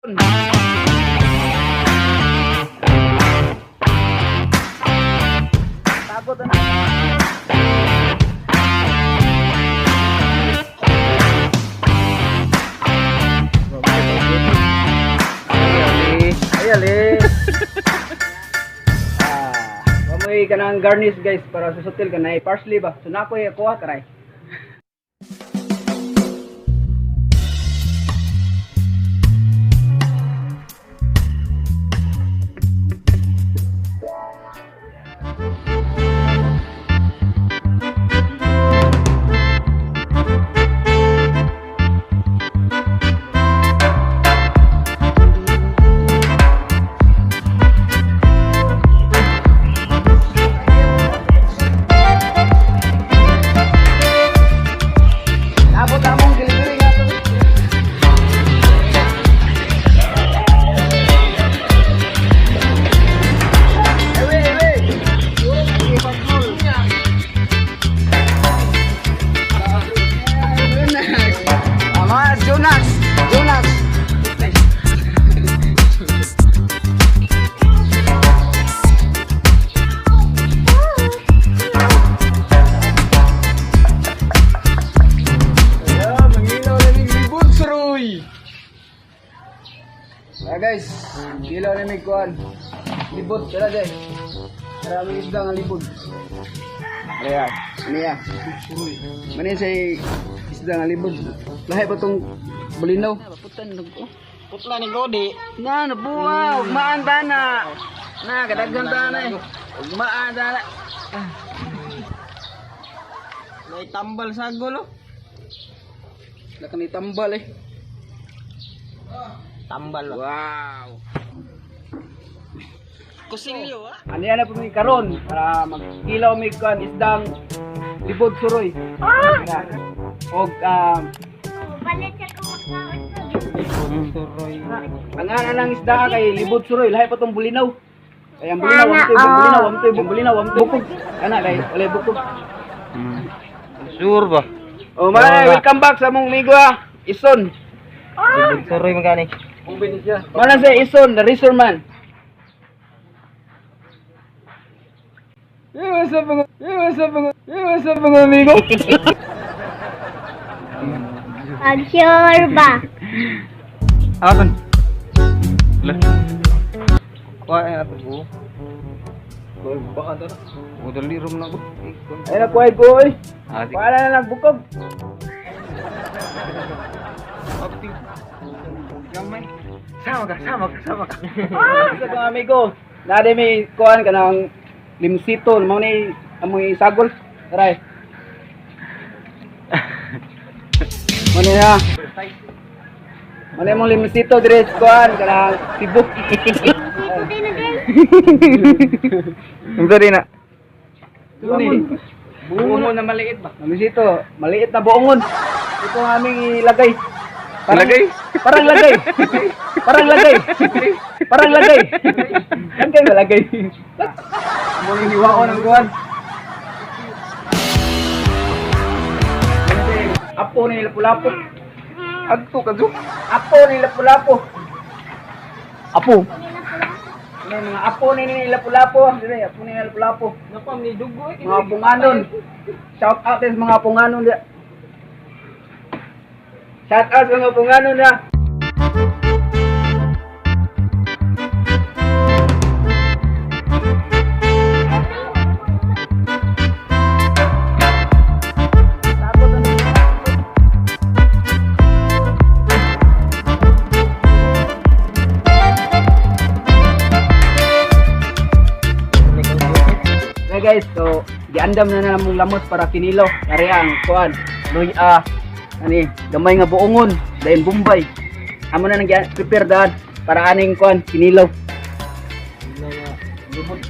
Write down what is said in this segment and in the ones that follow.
Takot na. Ay, ali. Ah, mamoy ka ng garnish, guys, para susutil ka na parsley ba. So nako eh kuha taray. Abot among delivery nga to. Ewe, ewe. Tama, Jonas. Jonas. Yeah, mangilaw na ning libod suroy. Ah, guys, kilaw na may kuan. Libod tara guys. Maraming isda nga libod. Ayan, ano yan? Manin say isda nga libod. Lahi pa tong bulinaw. Putan ko. Putla ni Godi. Na, nabuwa, ugmaan ta na. Na, kadaghan ta na eh. Ugmaan ta na. May tambal sa gulo. Laka ni tambal eh. Tambal. Wow. Kusilyo ah. Ano yan na po may karon para magkilaw may kuan isdang libod suroy. Ah! Og Palit siya kumakaon. Libod suroy. Ang ana ng isda kay libod suroy, lahi pa tong bulinaw. Kay ang bulinaw ang toy bulinaw, ang toy bulinaw, ang bukog. Kana kay walay bukog. Sure ba? Oh, man, welcome back sa mong amigo ah, Ison. Libod suroy magani. Mana sa Ison, the resort man. Eh, what's up mga, eh, what's up mga, eh, what's up mga amigo? Pag sure ba? Asan? Lah. Kuha ay ato ko. Baka to. O dali rom na ko. Ay na kuhay ko oy. Ah, di. Wala na nagbukog. Gamay. Sama ka, sama ka, sama ka. Sa mga amigo, na may kuan ka ng limsito, mao ni amoy sagol. Taray. Mano na? Mano mong limsito dire sa kuan kanang Cebu. Dito din na din. Unsa din na? Buongon. Buongon na maliit ba? Limsito, maliit na buongon. Ito ang aming ilagay. Ilagay? Parang lagay. Parang lagay. Parang lagay. Kan kayo malagay. Among iniwaon ang kuan. Apo ni Lapu-Lapu. Adto ka jo. Apo ni Lapu-Lapu. Apo. Ano mga apo ni ni Lapu-Lapu. Dire, apo ni Lapu-Lapu. Napam ni dugo eh. Mga punganon. Shout out sa mga punganon dia. Shout out sa mga punganon dia. Okay guys, so giandam na na namong lamos para kinilaw. Ari ang kuan, luya, ani gamay nga buongon, dayon Bombay. Amo na nang prepare daan para aning kuan kinilaw.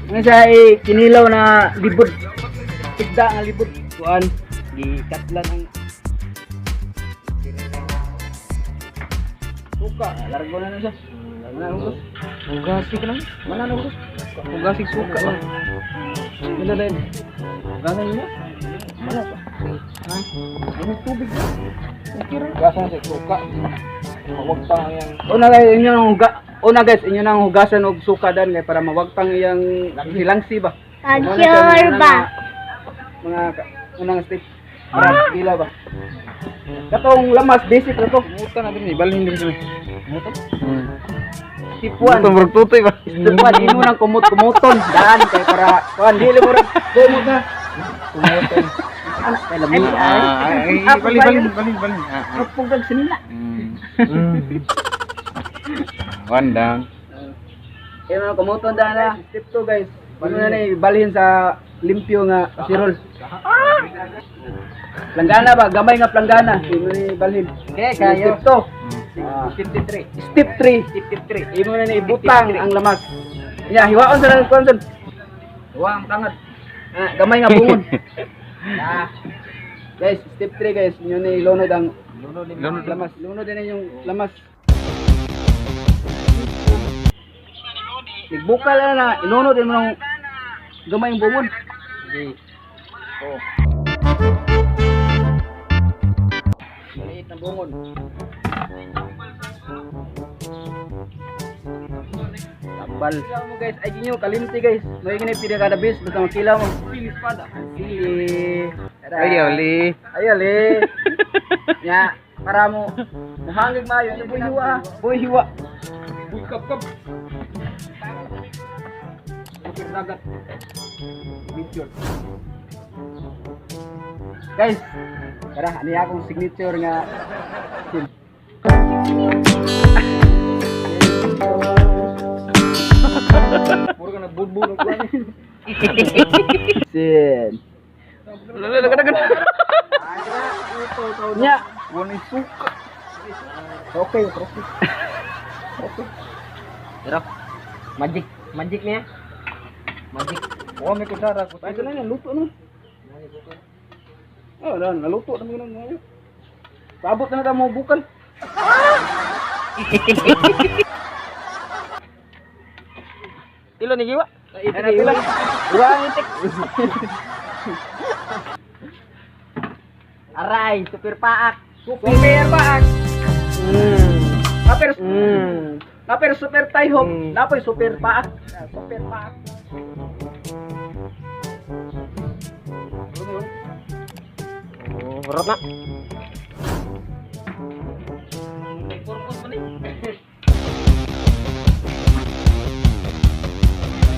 Ano siya eh, kinilaw na libod. Isda nga libod kuan, gikatlan ang suka, largo na na siya. Mana na ko? Ugasi ka lang. Mana na ko? Ugasi suka ba? Mana na? Ganan mo? Mana pa? Ha? Ano tubig na? Okay ra. Gasa sa suka. Mawagtang ang iyang Una guys, inyo nang huga. Una guys, inyo nang hugasan og suka dan kay para mawagtang iyang silangsi ba. Pag Mao na siya sure mga ba? Mga unang step para pila ba. Katong lamas basic ra to. Muta na din, balhin din sila. Muto? Step 1. Muta murag tutoy ba? Step 1, imo nang kumot-kumoton daan kay para kuan dili mo ra kumot na. Kumoton. Anak kay lami. Ah, ay, Ako balhin, ba balhin, yun? balhin, balhin. Ah, ah. Kapugag sinila. One down. Eh mga kumuton daan na. Step 2 guys. Imo na ni balhin sa limpyo nga kasirol. Planggana ba? Gamay nga planggana. Imo ni balhin. Okay, kayo. Step 2. Ah. 53. Step 3. Step 3. Imo na ni ibutang ang lamas. Ya, hiwaon sa lang kuan. Hiwa ang tangad. Ah, gamay nga bungon. Ah. Guys, step 3 guys, inyo ni ilunod ang Lunod. lamas. Lunod din yung lamas. Nagbukal na na, ilunod din mo ng gamay ang bungon. Okay. Oh. Maliit na bungon. Tambal. Kilaw mo guys, ay ginyo, kalimti guys. May gini pida kada bis, basta makilaw mo. Sili espada. Sili. Tara. Ay, oli. Ay, oli. Ya, para mo muhangig maayo, yung buy hiwa. Ah. Buy hiwa. Buy kap-kap. Bukid dagat. Picture. Guys, tara, ano yung akong signature nga team. Mura ka nagbudbud og kuan. Sin. Lala, laga, laga. Nya. Wala suka. Okay, okay. Pero magic, magic niya. Magic. Wa may kutsara ko. Ito na, naluto na. Oh, na, naluto na muna ngayon. Sabot na na mo bukal. Tilo ni giwa. Ay, na pila. Dua ang itik. Aray, super paak. Super paak. Naper, naper super tie-hop. Naper super paak. Ah, super paak. Oh, berat na.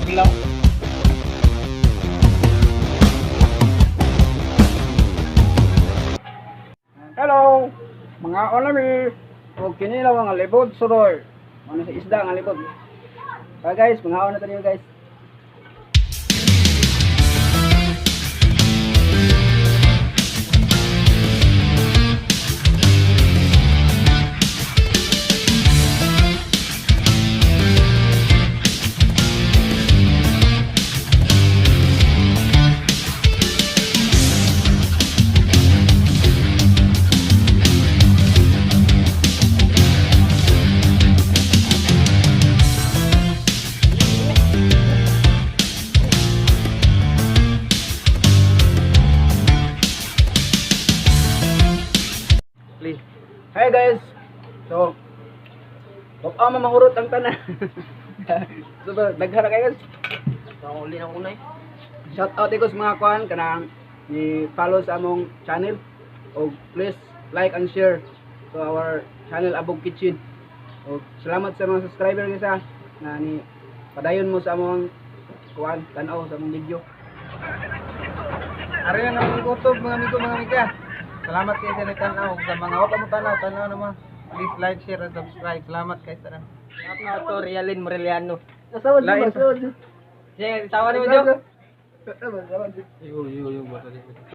Bilaw. Hello, mga olami. O kinilaw ang libod suroy. Ano sa isda ang libod. Bye guys, mga na tayo guys. Please. Hi guys. So, wag ka mamahurot ang tanan. So, daghara kayo guys. Ako uli na unay. Shout out ko sa mga kuan kanang ni follow sa among channel o please like and share to our channel Abog Kitchen. O salamat sa mga subscriber guys ha, na ni padayon mo sa among kuan tan-aw sa among video. Ari na naman gutob mga amigo, mga amiga. Salamat kayo sa nagtanaw. Sa mga wala mo tanaw, tanaw naman. Please like, share, and subscribe. Salamat kayo sa Shout out to Realin Moreliano. Asawa Lain di ba? Sige, tawa ni mo Jo. Asawa. Yo, yo, yo,